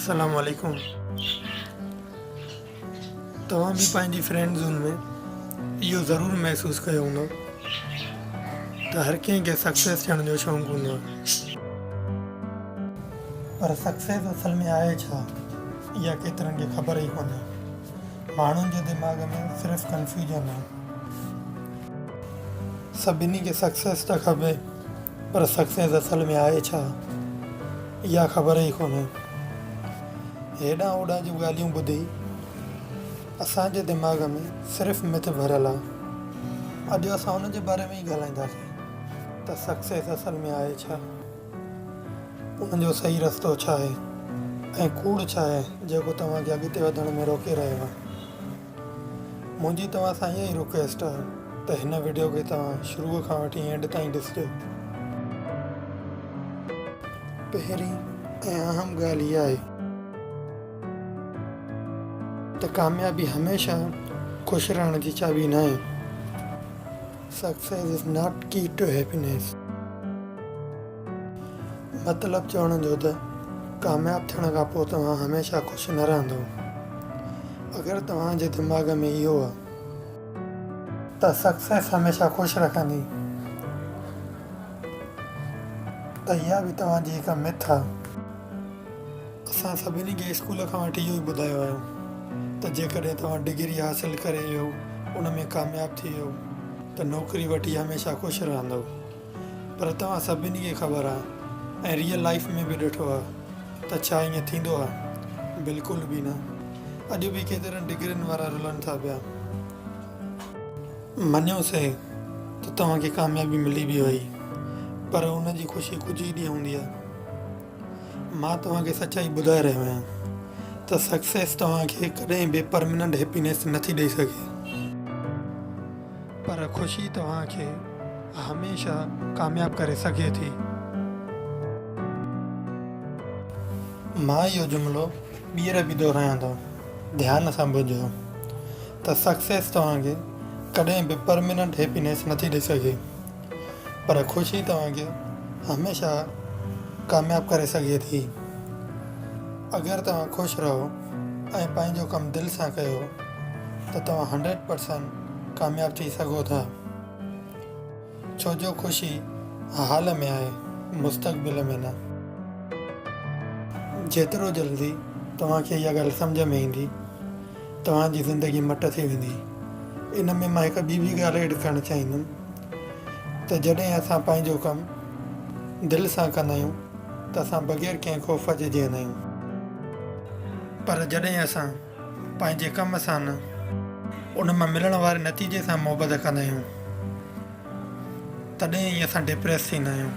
السلام عليڪم توهان به پنهنجي فرينڊ زون ۾ اهو ضرور محسوس ڪيو هوندو ته هر ڪنهن کي سڪسيس ٿيڻ جو شوق هوندو آهي پر سڪسيس اصل ۾ آهي ڇا اها ڪيترن کي خبر ئي ڪونهي ماڻهن جي دماغ ۾ صرف ڪنفيوزن آهي سڀني کي سڪسيس ته کپي پر سڪسيس اصل ۾ آهي ڇا؟ اها خبر ئي ڪونهي. هيڏانهن هوڏانهن جون ڳالهيون ٻڌي اسان جي دماغ ۾ صرف مٿ ڀريل آهي. اڄ اسان ان جي باري ۾ ئي ڳالهائينداسين ته سڪسيس اصل ۾ آهي ڇا؟ ان جو صحيح رستو ڇا آهي ۽ ڪوڙ ڇا آهي جيڪو توهان کي اڳتي وڌڻ ۾ روڪي رهيو آهي. منهنجي توهان سان اها ئي رڪويسٽ آهي ته هن وڊيو کي توهان شروع کان وٺي اينڊ تائين ڏسجو. پهرين ۽ اهم ڳالهه اها آهي ته ڪاميابي هميشه خوش رهڻ جي چاٻي ناهي. Success is not key to happiness. مطلب چوڻ جو ته ڪامياب ٿيڻ کان پوء توهان هميشه خوش نه رهندو. اگر توهان جي دماغ ۾ اهو آ. ته سڪسيس هميشه خوش رکندي ته اها به توهان جي هڪ مٿ آ. اسان سڀني کي اسڪول کان وٺي اهو ئي ٻڌايو ويو ته جيڪڏهن توهان ڊگري حاصل ڪري ويو ان ۾ ڪامياب ٿي ويو ته نوڪري وٺي هميشه خوش رهندو. پر توهان سڀني کي خبر آ ۽ ريئل لائيف ۾ به ڏٺو آ ته ڇا ائين ٿيندو آ؟ بلڪل به نه. اڄ به ڪيترن ڊگرين وارا رلن ٿا پيا. مڃيو سي ته توهان کي ڪاميابي ملي به وئي پر ان جي خوشي ڪجهه ئي ڏينهن هوندي آ. مان توهان کي سچائي ٻڌائي رهيو آهيان ته سڪسيس توهان کي ڪڏهن به پرمننٽ هيپينيس نٿي ڏئي سگهي. پر خوشي توهان کي هميشه ڪامياب ڪري سگهي ٿي. مان اهو جملو ٻيهر به دهرايان ٿو، ڌيان سان ٻڌجو ته سڪسيس توهان کي ڪڏهن به پرمننٽ هيپينيس نٿي ڏئي سگهي، پر خوشي توهان کي هميشه ڪامياب ڪري سگهي ٿي. اگر توهان خوش رهو ۽ پنهنجو ڪم دل سان ڪيو ته توهان هنڊريڊ پرسنٽ ڪامياب ٿي سگهو ٿا. ڇو جو خوشي حال ۾ آهي مستقبل ۾ نه. جيترو جلدي توهان کي اها ڳالهه سمجهه ۾ ايندي توهان جي زندگي مٽ ٿي ويندي. ان ۾ مان هڪ ٻي به ڳالهه ايڊ ڪرڻ چاهيندم ته جڏهن اسان پنهنجو ڪم دل سان ڪندا آهيون ته اسان بغير ڪنهن خوف جي جيئندا آهيون پر جڏهن اسان پنهنجي ڪم سان نه ان مان ملڻ واري نتيجي سان محبت ڪندا آهيون تڏهن ئي اسان ڊپريس ٿيندا آهيون.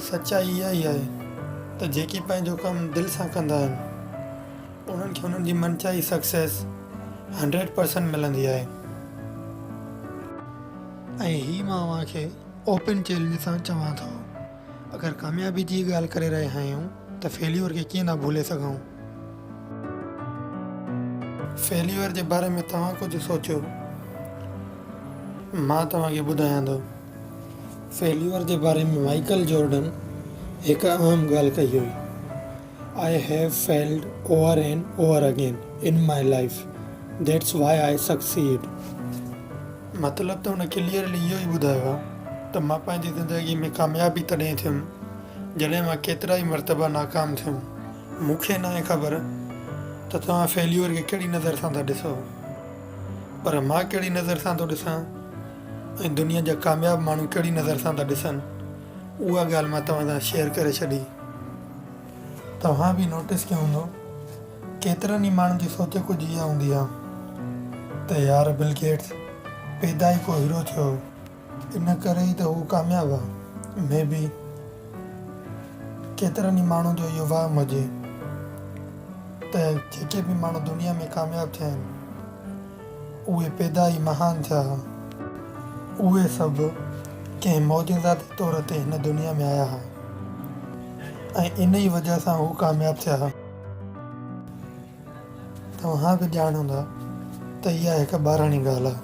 سچائي اها ئي آهي ته جيڪي پنهنجو ڪم دل سان ڪندا آهن انهن کي انهن جي من چاهي سڪسيس 100% ملندي آهي. ۽ هي مان اوهان کي اوپن چئلينج سان چوان ٿو اگر ڪاميابي جي ڳالهه ڪري رهيا آهيون ته فيليور کي ڪيئن ٿا ڀولي سگهون. فيليور جي باري ۾ توهان ڪجهه سوچيو مان توهان کي ٻڌايان ٿو. فيليور جي باري ۾ مائيڪل جارڊن هڪ اهم ڳالهه ڪئي هئي I have failed over and over again in my life that's why I succeed. مطلب ته هن ڪليئرلي اهو ئي ٻڌايو آهي ته مان پنهنجي زندگي ۾ ڪامياب ئي تڏهن ٿيم جڏهن مان ڪيترائي مرتبا ناڪام ٿيم. مون کي ناهي خبر ته توهان فيليور کي ڪهڙي نظر سان ٿا ڏسو پر مان ڪهڙي نظر سان ٿو ڏسان ۽ دنيا جا ڪامياب ماڻهو ڪهڙي نظر سان ٿا ڏسن اها ڳالهه مان توهان سان شيئر ڪري ڇڏي. توهان به نوٽيس ڪيو هوندو ڪيترن ئي ماڻهن جي سوچ ڪجهه اها هوندي آهي ته يار بل گيٽس پيدا ئي ڪو هيرو ٿيو هو ان ڪري ئي ته هو ڪامياب آهي. مي بي ڪيترن ئي ماڻهن جو اهو وهم هجي ته جيڪي به ماڻهو دنيا ۾ ڪامياب ٿيا آهن اهي پيدا ئي مهان ٿيا ها. اهي سڀ ڪنهن معجزاتي طور تي هن دنيا ۾ آيا ها ۽ ان ئي وجهه سان هو ڪامياب ٿيا ها. توهان به ڄاڻو ٿا ته اها هڪ ٻاراڻي ڳالهه آهي.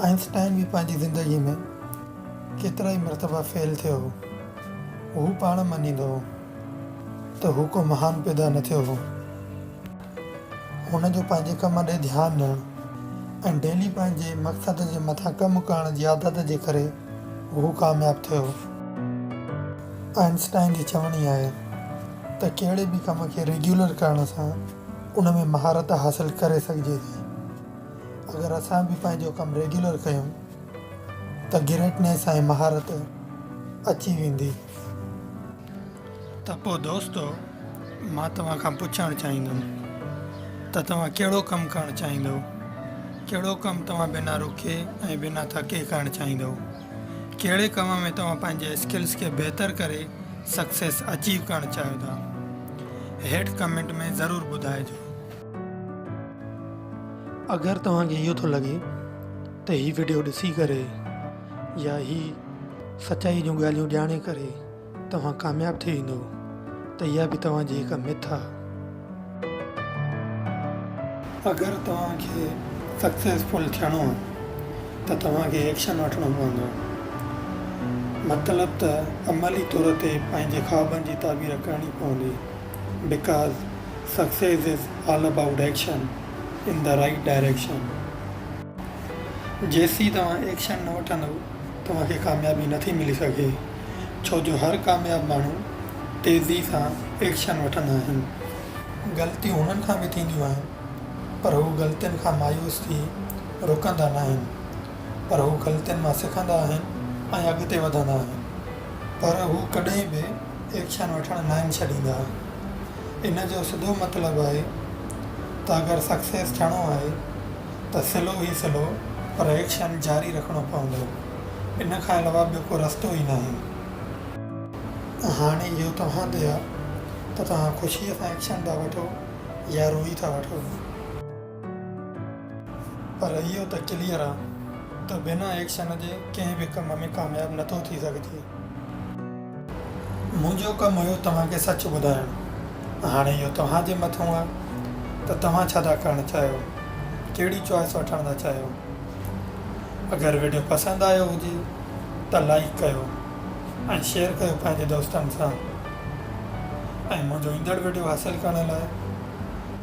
آئنسٽائن به پنهنجي زندگي ۾ ڪيترائي مرتبا فيل ٿيو هو. هو پاڻ مڃيندو هو ته هو ڪو مهان پيدا نه ٿيو هو. هن جو پنهنجي ڪم ڏي ڌيان ڏيڻ ۽ ڊيلي پنهنجي مقصد جي مٿان ڪم ڪرڻ جي عادت جي ڪري هو ڪامياب ٿيو. آئنسٽائن جي چوڻي آهي ته ڪهڙي به ڪم کي ريگيولر ڪرڻ سان ان ۾ مهارت حاصل ڪري سگهجي ٿي. اگر اسان به پنهنجو ڪم ريگيولر ڪيون ته گريٽنيس ۽ مهارت اچي ويندي. ته پوء دوستو مان توهان کان پڇڻ چاهيندم ته توهان ڪهڙو ڪم ڪرڻ چاهيندؤ؟ ڪهڙو ڪم توهان بنا رڪي ۽ بنا ٿڪي ڪرڻ چاهيندؤ؟ ڪهڙي ڪم ۾ توهان پنهنجي اسڪلز کي بهتر ڪري سڪسيس اچيو ڪرڻ چاهيو ٿا؟ هيٺ ڪمينٽ ۾ ضرور ٻڌائجو. اگر توهان کي اهو ٿو لڳي ته هي وڊيو ڏسي ڪري يا هي سچائي جون ڳالهيون ڄاڻي ڪري توهان ڪامياب ٿي ويندو ته اها به توهان جي هڪ مٿ آ. اگر توهان کي سڪسيس فل ٿيڻو آ ته توهان کي ايڪشن وٺڻو پوندو. مطلب ته عملي طور تي پنهنجي خوابن جي تعبير ڪرڻي پوندي. Because success is all about action in the right direction. جيسين توهان ايڪشن نه وٺندو توهان کي ڪاميابي نٿي ملي سگهي. ڇو جو هر ڪامياب ماڻهو تيزي سان ايڪشن وٺندا آهن. غلطيون هنن کان به ٿينديون آهن پر هو غلطين کان مايوس ٿي رڪندا ناهن پر هو غلطين مان سکندا آهن ۽ اڳتي وڌندا آهن پر هو ڪڏهن به ايڪشن وٺڻ ناهن ڇڏيندا. ان جو سڌو مطلب آهي ته اگر سڪسيس ٿيڻو آهي ته سلو ئي سلو پر ايڪشن جاري رکڻو پوندو. ان کان علاوه ٻيو ڪو رستو ئي ناهي. هاڻي اهو توهان تي آ ته توهان خوشيء سان ايڪشن ٿا وٺو يا روئي ٿا وٺو. پر اهو ته ڪليئر آ ته بنا ايڪشن جي ڪنهن به ڪم ۾ ڪامياب نٿو ٿي سگهجي. منهنجو ڪم هيو توهان کي سچ ٻڌائڻ. هاڻي اهو توهان جي مٿئون آ ته توهان ڇا ٿا ڪرڻ چاهيو، ڪهڙي چوائس وٺڻ ٿا چاهيو. اگر وڊيو پسند آيو هجي ته لائيڪ ڪيو ۽ شيئر ڪيو پنهنجي دوستن سان ۽ منهنجو ايندڙ وڊيو حاصل ڪرڻ لاء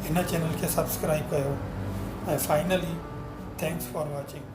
هن چينل کي سبسڪرائيب ڪيو ۽ فائنلي thanks for watching.